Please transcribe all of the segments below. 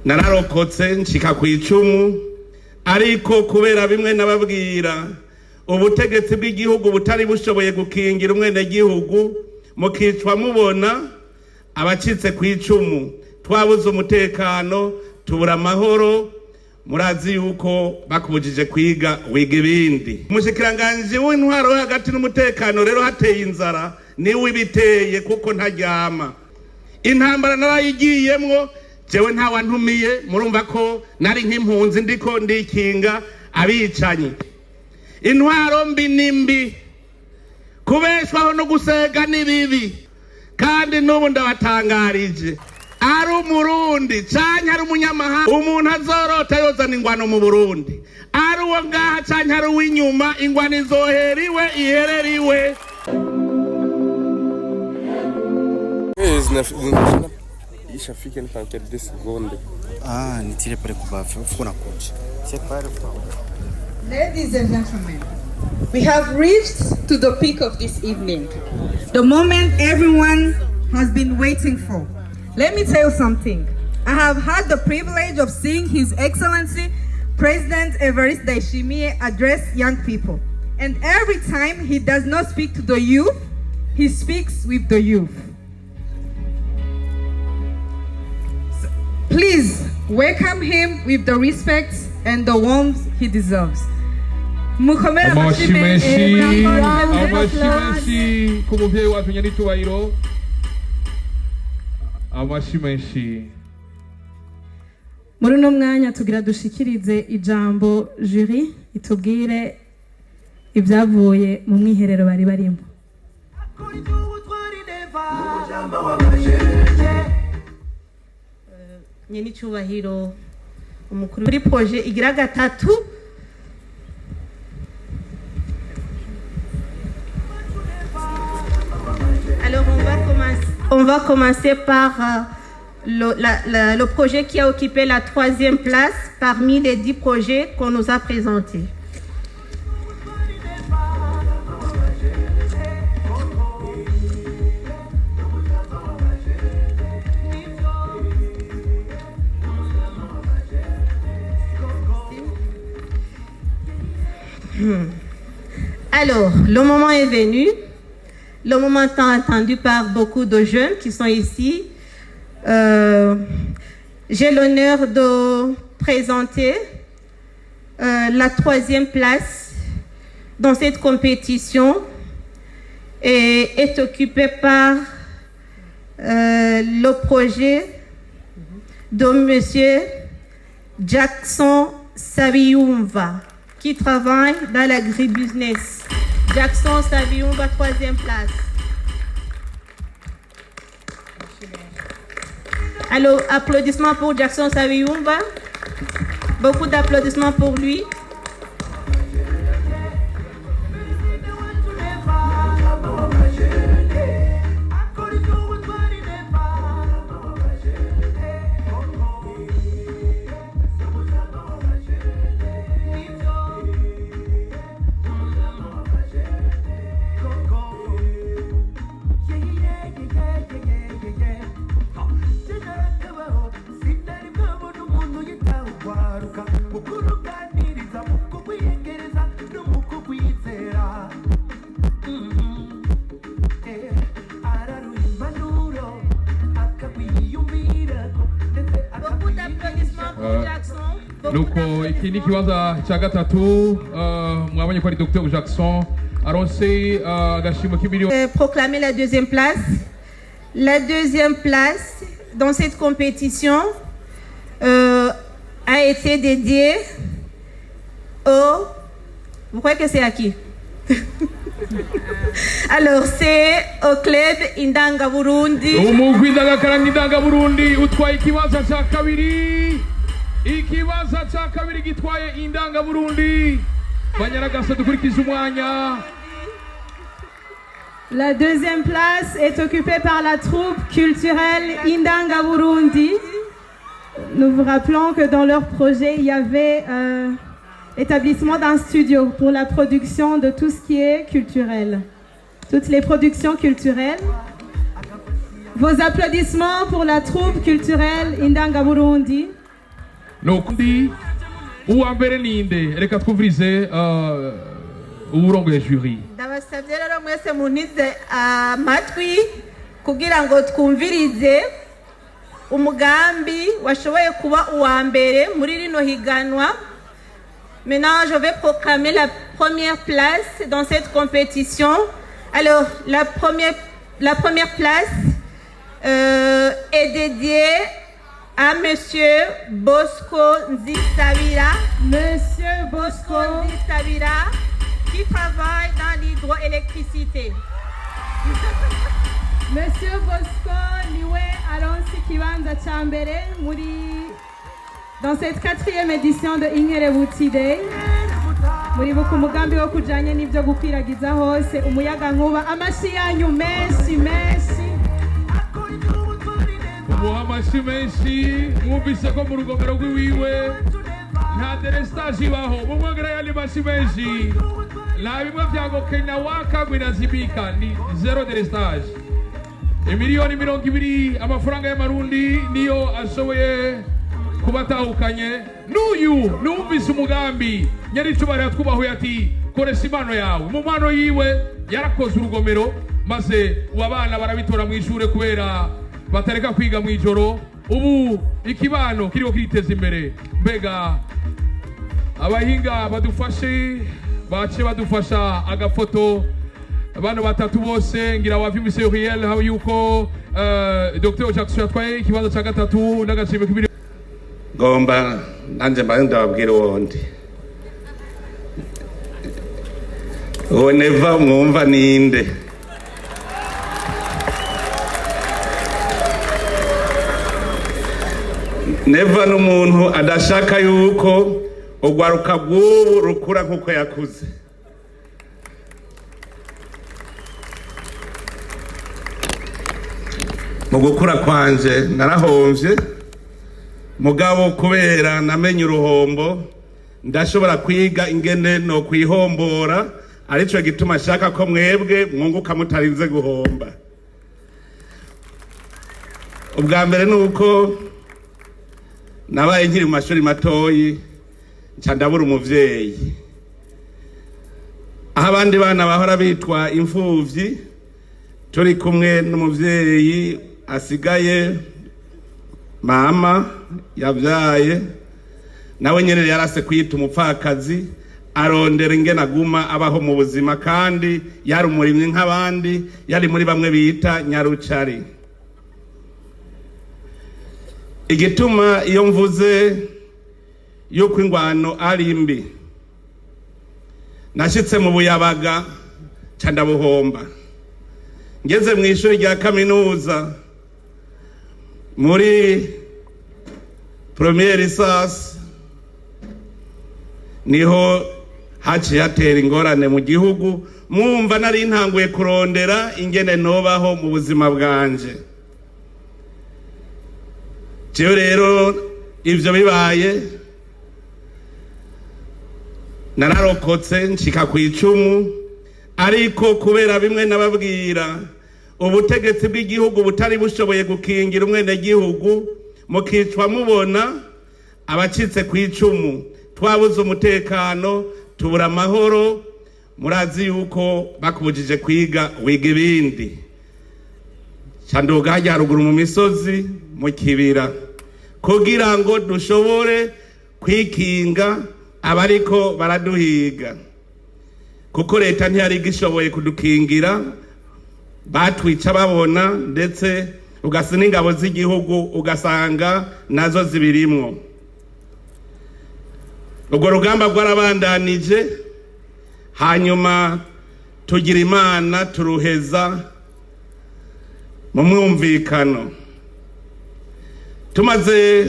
Nararokotse nshika ku icumu, ariko kubera bimwe nababwira, ubutegetsi bw'igihugu butari bushoboye gukingira umwenegihugu, mukicwa mubona abacitse ku icumu, twabuze umutekano, tubura amahoro. Murazi yuko bakubujije kwiga, wiga ibindi. Umushikiranganji w'intwaro yo hagati n'umutekano rero, hateye inzara, niwe ibiteye kuko ntaryama. Intambara narayigiyemwo jewe, ntawantumiye. Murumva ko nari nk'impunzi, ndiko ndikinga abicanyi. Intwaro mbi ni mbi, kubeshwaho no gusega ni bibi. Kandi n'ubu ndabatangarije, ari Umurundi canke ari umunyamahanga, umuntu azorota yozana ingwano mu Burundi, ari uwo ngaha canke ari uw'inyuma, ingwano izohera iwe, iherera iwe. Ishafika ni dans quelques secondes. Ah, nitire pale kubafu ufuko nakuja. C'est pale. Ladies and gentlemen, we have reached to the peak of this evening, the moment everyone has been waiting for. Let me tell you something. I have had the privilege of seeing His Excellency President Evariste Ndayishimiye address young people. And every time he does not speak to the youth, he speaks with the youth. Please welcome him with the respect and the warmth he deserves. Mukomere Amashi amashyi menshi. menshi. Amashi menshi ku muvyeyi wacu nyanicubahiro, amashi menshi. Muri uno mwanya tugira dushikirize ijambo jury, itubwire ibyavuye mu mwiherero bari barimo. Nyenicyubahiro umukuru, kuri projet igira gatatu. Alors on va commencer par le projet qui a occupé la troisième place parmi les 10 projets qu'on nous a présentés. Alors, le moment est venu, le moment tant attendu par beaucoup de jeunes qui sont ici. J'ai l'honneur de présenter la troisième place dans cette compétition et est occupée par le projet de Monsieur Jackson Sabiyumva, qui travaille dans l'agribusiness. Jackson Sabiyumva, troisième place. Alors, applaudissements pour Jackson Sabiyumva. Beaucoup d'applaudissements pour lui. Beaucoup d'applaudissements pour Jackson. Beaucoup Nuko iki ni ikibanza cya gatatu. Mwabonye ko ari Dr Jackson aronse agashimo k'imiliyoni. Proclamer la deuxième place. La deuxième place dans cette compétition a été dédiée au. Vous croyez que c'est à qui? Alors, c'est au club Indanga Burundi. Umugwi Indangakaranga Indangaburundi utwaye ikibanza cya kabiri. Ikibanza cya kabiri gitwaye Indangaburundi. Banyaragasa, dukurikije umwanya. La deuxième place est occupée par la troupe culturelle Indanga Burundi. Nous vous rappelons que dans leur projet, il y avait l'établissement d'un studio pour la production de tout ce qui est culturel. Toutes les productions culturelles. Vos applaudissements pour la troupe culturelle Indanga Burundi. Nukundi uwa mbere ninde? Reka twumvirize uwurongoye jury. Ndabasabye rero mwese muntize amatwi kugira ngo twumvirize umugambi washoboye kuba uwa mbere muri rino higanwa. Maintenant, je vais proclamer la première place dans cette compétition. Alors, la première place est dédiée à Monsieur Bosco Nzisabira. Monsieur Bosco Nzisabira, qui travaille dans l'hydroélectricité. Monsieur Bosco niwe aronse ikibanza ca mbere muri dans cette quatrième édition de Inkerebutsi Day. Muribuka umugambi wo kujanye n'ivyo gukwiragiza hose umuyaga nkuba. Amashi yanyu menshi menshi. Umuha amashi menshi. Mwumvise ko mu rugomero rw'iwiwe nta délestage ibaho. Mumwongera yandi mashi menshi. Nta bimwe vya ngo kinawaka ngo inazimika, ni zéro délestage. Imiliyoni 20 amafaranga y'amarundi niyo ashoboye kuba atahukanye n'uyu. Numvise umugambi nyaricubahiro yatwubahuye ati koresha impano yawe. Mu mpano yiwe yarakoze urugomero, maze ubu abana barabitora mu ishure kubera batareka kwiga mu ijoro. Ubu ikibano kiriko kiriteza imbere. Mbega abahinga badufashe, bace badufasha agafoto bano batatu bose. Ngira wavyumvise Uriel aho yuko Dr Jackson yatwaye ikibanza ca gatatu n'agashimwe k'ibiri. Ngomba nanjye mbaye ndababwira uwundi. Uwo Neva mwumva ninde? Neva ni umuntu adashaka yuko urwaruka rw'ubu rukura nk'uko yakuze. Mu gukura kwanje narahomvye, mugabo kubera namenye uruhombo ndashobora kwiga ingene no kwihombora, arico gituma ashaka ko mwebwe mwunguka mutarinze guhomba. Ubwa mbere ni uko nabaye nkiri mu mashuri matoyi nca ndabura umuvyeyi. Aho abandi bana bahora bitwa imfuvyi, turi kumwe n'umuvyeyi asigaye, mama yabyaye, nawe nyene yarase kwita umupfakazi, arondera ingene aguma abaho mu buzima, kandi yari umurimyi nk'abandi, yari muri bamwe bita nyarucari. Igituma iyo mvuze yuko ingwano ari mbi, nashitse mu buyabaga nca ndabuhomba. Ngeze mu ishuri rya kaminuza muri première licence, niho haciye hatera ingorane mu gihugu. Mwumva nari ntanguye kurondera ingene nobaho mu buzima bwanje. Jewe rero ivyo bibaye nararokotse nshika ku icumu, ariko kubera bimwe nababwira, ubutegetsi bw'igihugu butari bushoboye gukingira umwenegihugu, mukicwa mubona abacitse ku icumu, twabuze umutekano, tubura amahoro. Murazi yuko bakubujije kwiga wiga ibindi. Canduga hajya haruguru mu misozi mu kibira kugira ngo dushobore kwikinga abariko baraduhiga, kuko leta ntiyari igishoboye kudukingira. Batwica babona, ndetse ugasa n'ingabo z'igihugu ugasanga nazo zibirimwo. Urwo rugamba rwarabandanije, hanyuma tugira Imana turuheza mu mwumvikano. Tumaze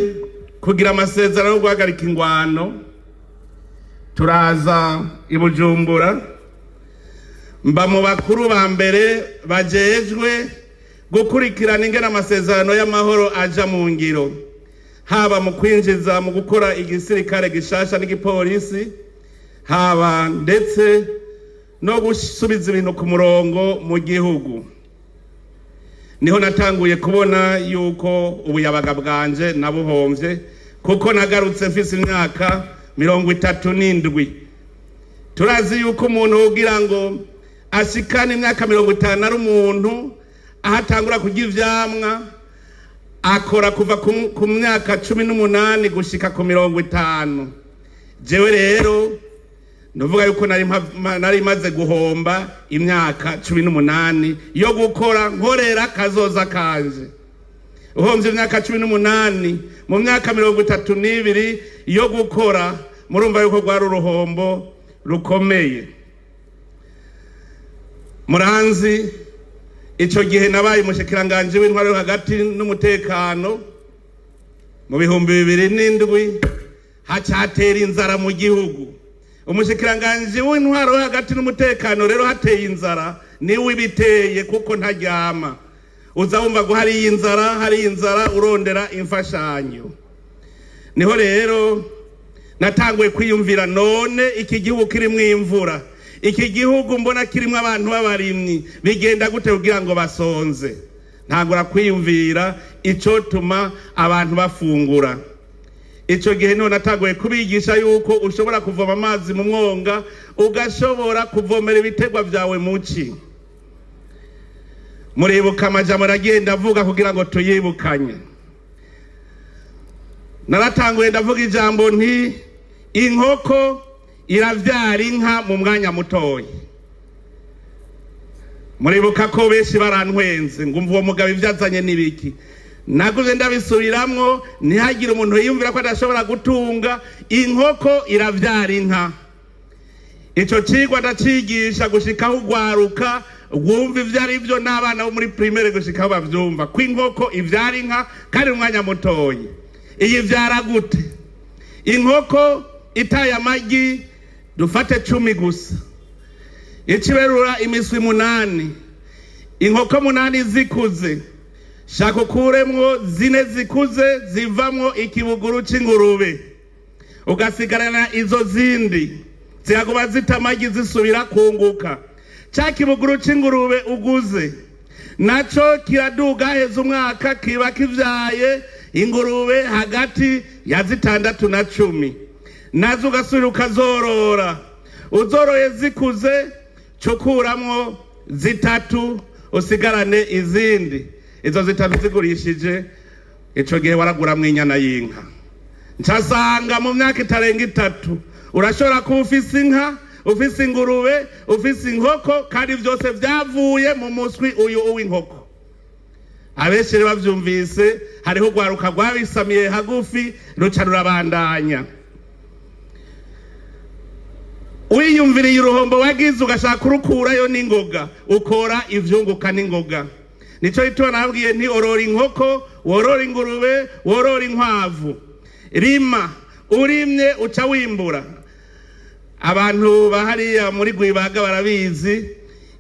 kugira amasezerano yo guhagarika ingwano, turaza i Bujumbura, mba mu bakuru ba mbere bajejwe gukurikirana ingene amasezerano y'amahoro aja mu ngiro, haba mu kwinjiza mu gukora igisirikare gishasha n'igipolisi, haba ndetse no gusubiza ibintu ku murongo mu gihugu. Niho natanguye kubona yuko ubuyabaga bwanje nabuhomvye. Kuko nagarutse mfise imyaka 37. Turazi yuko umuntu ugira ngo ashikane imyaka 50 ari umuntu aho atangura kurya ivyamwa, akora kuva ku myaka 18 gushika ku 50. Jewe rero nuvuga yuko nari maze guhomba imyaka 18 yo gukora nkorera kazoza kanje. Uhomvye imyaka 18 mu myaka 32 yo gukora, murumva yuko rwari uruhombo rukomeye. Muranzi, ico gihe nabaye umushikiranganji w'intwaro yo hagati n'umutekano mu 2007, hacatera inzara mu gihugu. Umushikiranganji w'intwaro yo hagati n'umutekano rero, hateye inzara niwe ibiteye, kuko ntaryama. Uza wumva ngo hariyo inzara, hariyo inzara, urondera imfashanyo. Niho rero natanguye kwiyumvira: none iki gihugu kirimwo imvura, iki gihugu mbona kirimwo abantu b'abarimyi, bigenda gute kugira ngo basonze? Ntangura kwiyumvira icotuma abantu bafungura. Ico gihe niho natanguye kubigisha yuko ushobora kuvoma amazi mu mwonga, ugashobora kuvomera ibitegwa vyawe muci. Muribuka amajambo aragenda avuga kugira ngo tuyibukanye. Naratanguye ndavuga ijambo nti: "Inkoko iravyara inka mu mwanya mutoya." Muribuka ko benshi barantwenze ngo: "Umva uwo mugabo, ivyo azanye n'ibiki?" Naguze ndabisubiramwo, ntihagire umuntu yiyumvira ko adashobora gutunga. Inkoko iravyara inka. Ico cigwa ndacigisha gushikaho ugwaruka rwumva ivyo ari vyo, n'abana bo muri primaire gushikaho bavyumva ko inkoko ivyara inka kandi mu mwanya mutoyi. Iyi vyara gute? Inkoko itaye amagi, dufate 10 gusa, iciberura imiswi 8. Inkoko 8 zikuze, shaka ukuremwo 4 zikuze, zivamwo ikibuguru c'ingurube, ugasigarana izo zindi ziraguma zita amagi, zisubira kunguka. Ca kibuguru c'ingurube uguze naco kiraduga, heza umwaka kiba kivyaye ingurube hagati ya 6 na 10, nazo ugasubira ukazorora. Uzoroye zikuze, cukuramwo 3, usigarane izindi. Izo 3 zigurishije, ico gihe waraguramwo inyana y'inka. Ncasanga mu myaka itarenga 3 urashobora kuba ufise inka, ufise ingurube, ufise inkoko, kandi vyose vyavuye mu muswi uyu uw'inkoko. Abenshi rero bavyumvise, hariho urwaruka rwabisamiye hagufi, ruca rurabandanya. Wiyumviriye uruhombo wagize, ugashaka kurukurayo n'ingoga, ukora ivyunguka n'ingoga. Nico gituma nababwiye nti: "Orora inkoko, worora ingurube, worora inkwavu, rima." Urimye uca wimbura. Abantu bahariya muri Rwibaga barabizi,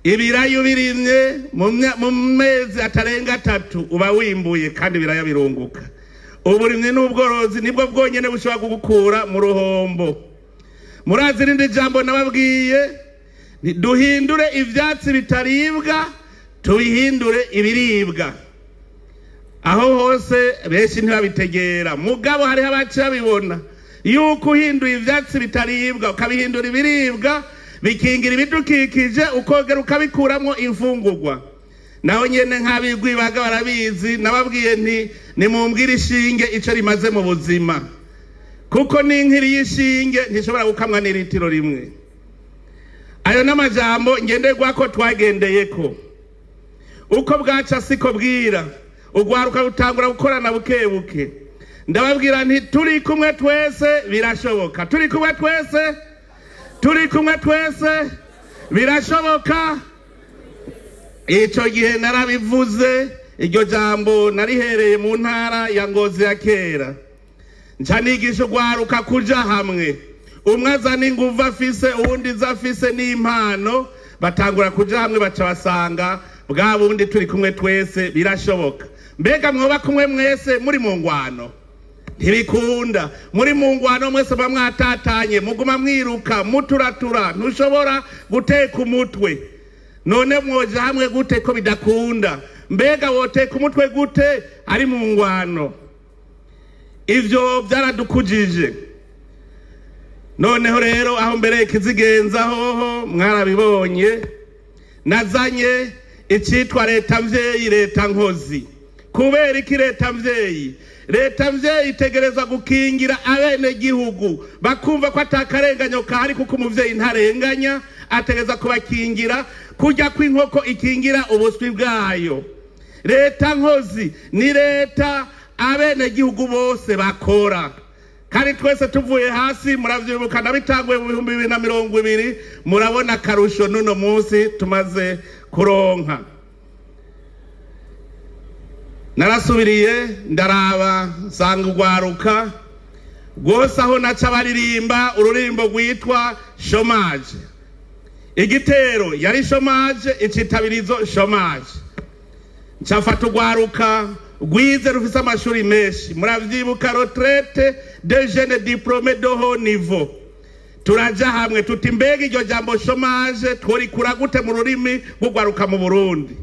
ibiraya ubirimye mu mezi atarenga 3 uba wimbuye, kandi ibiraya birunguka. Uburimyi n'ubworozi nibwo bwonyene bushobora kugukura mu ruhombo. Murazi irindi jambo nababwiye: duhindure ivyatsi bitaribwa, tubihindure ibiribwa. Aho hose benshi ntibabitegera, mugabo hariho abaca babibona yuko uhinduye ivyatsi bitaribwa ukabihindura ibiribwa, bikingira ibidukikije, ukongera ukabikuramwo imfungurwa. Naho nyene nk'abigwibaga barabizi, nababwiye nti: "Nimumbwire ishinge ico rimaze mu buzima," kuko n'inkiri y'ishinge ntishobora gukamwa n'iritiro rimwe. Ayo n'amajambo ngenderwako twagendeyeko. Uko bwaca siko bwira, ugwaruka rutangura gukorana buke buke. Ndababwira nti: "Turi kumwe twese birashoboka, turi kumwe twese, turi kumwe twese birashoboka." Ico gihe narabivuze, iryo jambo narihereye mu ntara ya Ngozi ya kera. Nca nigisha ugwaruka kuja hamwe, umwe azana inguvu afise, uwundi izo afise n'impano, batangura kuja hamwe, baca basanga bwa bundi turi kumwe twese birashoboka. Mbega mwoba kumwe mwese muri mu ngwano? Ntibikunda. Muri mu ngwano mwese muba mwatatanye, muguma mwiruka muturatura, ntushobora guteka umutwe. None mwoja hamwe gute ko bidakunda? Mbega woteka umutwe gute ari mu ngwano? Ivyo byaradukujije. Noneho rero aho mbere kizigenza hoho mwarabibonye, nazanye icitwa leta mvyeyi, leta nkozi. Kubera iki leta mvyeyi? Leta mvyeyi itegerezwa gukingira abenegihugu, bakumva ko atakarenganyo kahari, kuko umuvyeyi ntarenganya, ategereza kubakingira kurya kw'inkoko ikingira ubuswi bwayo. Leta nkozi ni leta abenegihugu bose bakora, kandi twese tuvuye hasi. Muravyibuka nabitanguye mu 2020, murabona akarusho n'uno munsi tumaze kuronka. Narasubiriye ndaraba, nsanga urwaruka rwose aho naca baririmba ururimbo rwitwa chômage. Igitero yari chômage, icitabirizo chômage. Ncafata urwaruka rwize, rufise amashuri menshi, muravyibuka retraite de jeunes diplômés de haut niveau. Turaja hamwe tuti: "Mbega iryo jambo chômage tworikura gute mu rurimi rw'urwaruka mu Burundi?"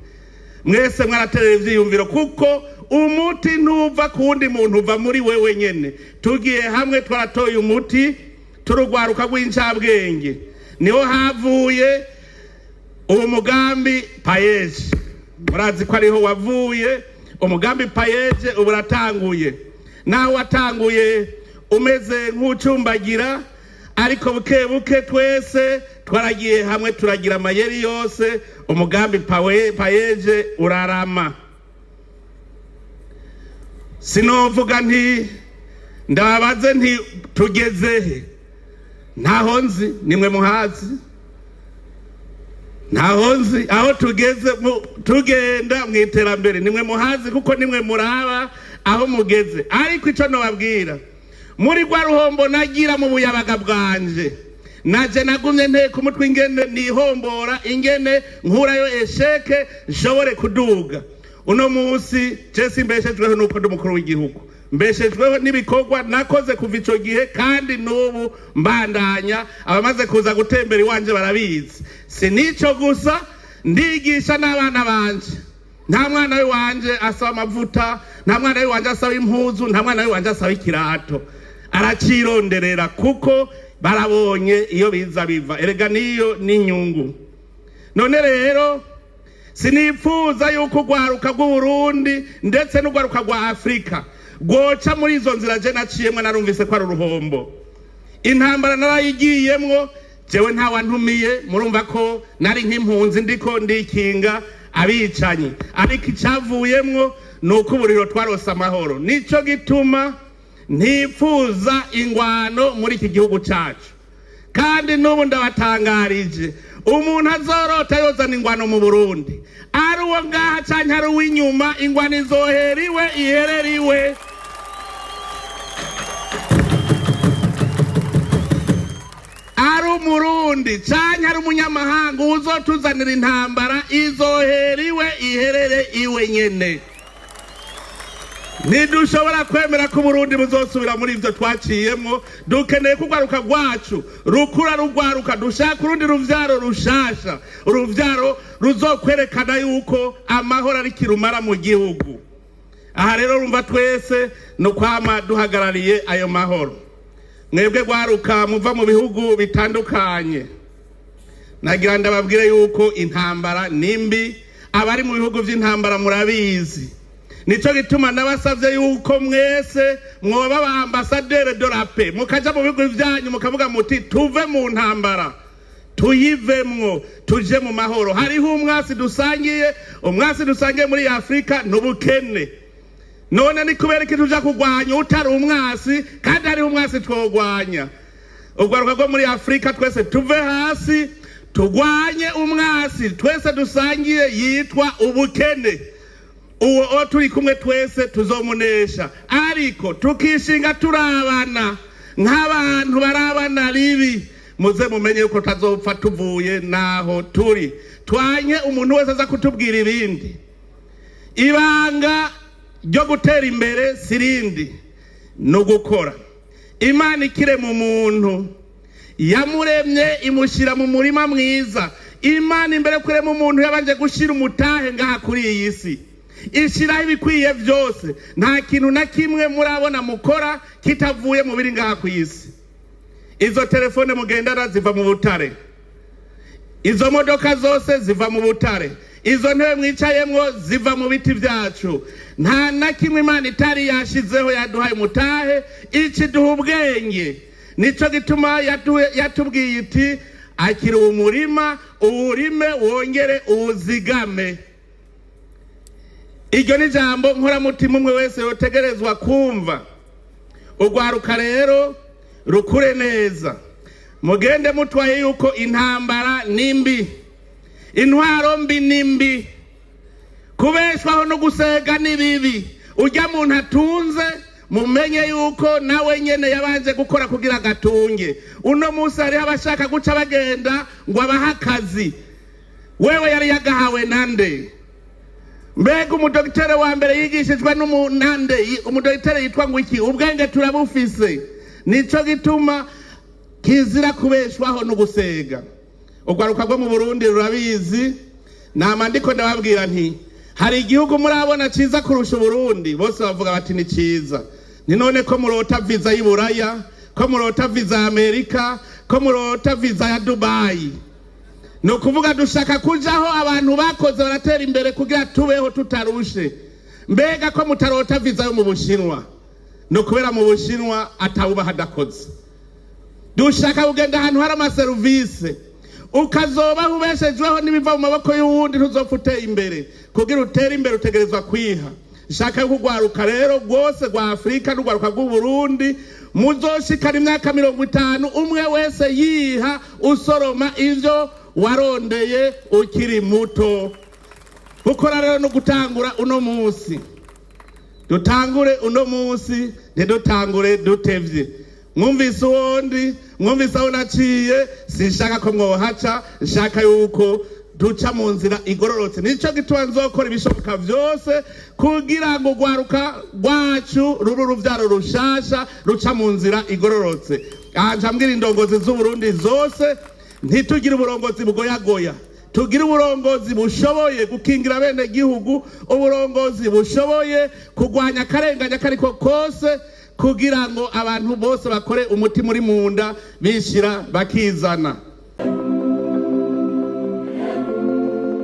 Mwese mwaraterera ivyiyumviro, kuko umuti ntuva ku wundi muntu, uva muri wewe nyene. Tugiye hamwe twaratoye umuti, turugwaruka rw'incabwenge. Niho havuye uwo mugambi PAEEJ. Murazi ko ariho wavuye umugambi PAEEJ. Ubu uratanguye, naho watanguye umeze nk'ucumbagira, ariko buke buke twese twaragiye hamwe, turagira amayeri yose, umugambi PAEEJ urarama. Sinovuga nti ndababaze nti tugeze he? Ntaho nzi, nimwe muhazi. Ntaho nzi aho tugeze tugenda mu iterambere, nimwe muhazi, kuko nimwe muraba aho mugeze. Ariko icyo nababwira, muri rwa ruhombo nagira mu buyabaga bwanje, naje nagumye nteka umutwe ingene nihombora, ingene nkurayo échec, nshobore kuduga. Uno munsi je simbeshejweho nuko ndi umukuru w'igihugu, mbeshejweho n'ibikorwa nakoze kuva ico gihe kandi n'ubu mbandanya. Abamaze kuza gutembera iwanje barabizi. Si nico gusa, ndigisha n'abana banje. Nta mwana w'iwanje asaba amavuta, nta mwana w'iwanje asaba impuzu, nta mwana w'iwanje asaba ikirato, aracironderera, kuko barabonye iyo biza biva. Erega niyo n'inyungu. None rero sinipfuza yuko urwaruka rw'Uburundi ndetse n'urwaruka rwa Afurika rwoca muri izo nzira je naciyemwo. Narumvise ko ari uruhombo. Intambara narayigiyemwo jewe ntawantumiye, murumva ko nari nk'impunzi, ndiko ndikinga abicanyi, ariko icavuyemwo ni uko uburiro twarose amahoro. Nico gituma ntipfuza ingwano muri iki gihugu cacu. Kandi n'ubu ndabatangarije, umuntu azorota yozana ingwano mu Burundi, ari uwo ngaha canke ari uw'inyuma, ingwano izohera iwe, iherera iwe. Ari Umurundi canke ari umunyamahanga, uzotuzanira intambara izohera iwe, iherere iwe nyene. Ntidushobora kwemera ko Uburundi buzosubira muri ivyo twaciyemwo. Dukeneye ko urwaruka rwacu rukura rugwaruka, dushaka urundi ruvyaro rushasha, uruvyaro ruzokwerekana yuko amahoro ari kirumara mu gihugu. Aha rero rumva twese ni ukwama duhagarariye ayo mahoro. Mwebwe rwaruka muva mu bihugu bitandukanye, nagira ndababwire yuko intambara ni mbi. Abari mu bihugu vy'intambara murabizi. Nico gituma nabasavye yuko mwese mwoba ba ambassadeurs de la paix, mukaja mu bihugu vyanyu mukavuga muti: "Tuve mu ntambara, tuyivemwo, tuje mu mahoro." Hariho umwasi dusangiye, umwasi dusangiye muri Afurika n'ubukene. None ni kubera iki tuja kurwanya utari umwasi, kandi hariho umwasi twogwanya? Urwaruka rwo muri Afurika twese tuve hasi, turwanye umwasi twese dusangiye yitwa ubukene. Uwo o turi kumwe twese tuzomunesha, ariko tukishinga turabana nk'abantu barabana ribi, muze mumenye yuko tazopfa tuvuye naho turi. Twanye umuntu wese aza kutubwira ibindi. Ibanga ryo gutera imbere sirindi, ni ugukora. Imana ikirema umuntu yamuremye imushyira mu murima mwiza. Imana imbere yo kurema umuntu yabanje gushyira umutahe ngaha kuri iyi si. Ishyiraho ibikwiye byose. Nta kintu na kimwe murabona mukora kitavuye mu biri ngaha ku isi. Izo telefone mugendana ziva mu butare, izo modoka zose ziva mu butare, izo ntebe mwicayemwo ziva mu biti byacu. Nta na kimwe Imana itari yashizeho. Yaduhaye umutahe, ikiduha ubwenge. Nico gituma yatubwiye iti: "Akira umurima, uwurime, wongere uwuzigame." Iryo ni ijambo nkoramutima umwe wese yotegerezwa kumva. Urwaruka rero rukure neza, mugende mutwaye yuko intambara ni mbi, intwaro mbi ni mbi, kubeshwaho no gusega ni bibi. Ujya muntu atunze, mumenye yuko nawe nyene yabanje gukora kugira agatunge. Uno munsi hariho abashaka guca bagenda ngo abahe akazi. Wewe yari yagahawe nande? Mbega umudogitere wa mbere yigishijwe n'umunande? Umudogitere yitwa ngo iki? Ubwenge turabufise. Nico gituma kizira kubeshwaho no gusega. Urwaruka rwo mu Burundi rurabizi. Nama ndiko ndababwira nti: "Hari igihugu murabona ciza kurusha Uburundi?" Bose bavuga bati: "Ni ciza." Ni none ko murota viza y'Iburaya, ko murota viza ya Amerika, ko murota viza ya Dubayi? Ni ukuvuga dushaka kujaho abantu bakoze baratera imbere kugira tubeho tutarushe. Mbega ko mutarota viza yo mu Bushinwa? Ni ukubera mu Bushinwa atawubaha adakoze. Dushaka kugenda ahantu hari amaserivisi. Ukazobaho ubeshejweho n'ibiva mu maboko y'uwundi, ntuzopfa uteye imbere. Kugira utere imbere, utegerezwa kwiha. Shaka yuko urwaruka rero rwose rwa Afurika n'urwaruka rw'Uburundi muzoshikana imyaka 50 umwe wese yiha, usoroma ivyo warondeye ukiri muto. Gukora rero no gutangura uno munsi. Dutangure uno munsi, ntidutangure dutevye. Mwumvise uwondi, mwumvise aho naciye. Sinshaka ko mwohaca, nshaka yuko duca mu nzira igororotse. Nico gituma nzokora ibishoboka vyose kugira ngo urwaruka rwacu rube uruvyaro rushasha ruca mu nzira igororotse. Aha nca mbwira indongozi z'Uburundi zose: ntitugire uburongozi bugoyagoya, tugire uburongozi bushoboye gukingira bene gihugu, uburongozi bushoboye kurwanya akarenganya kariko kose, kugira ngo abantu bose bakore umutima uri mu nda, bishira bakizana.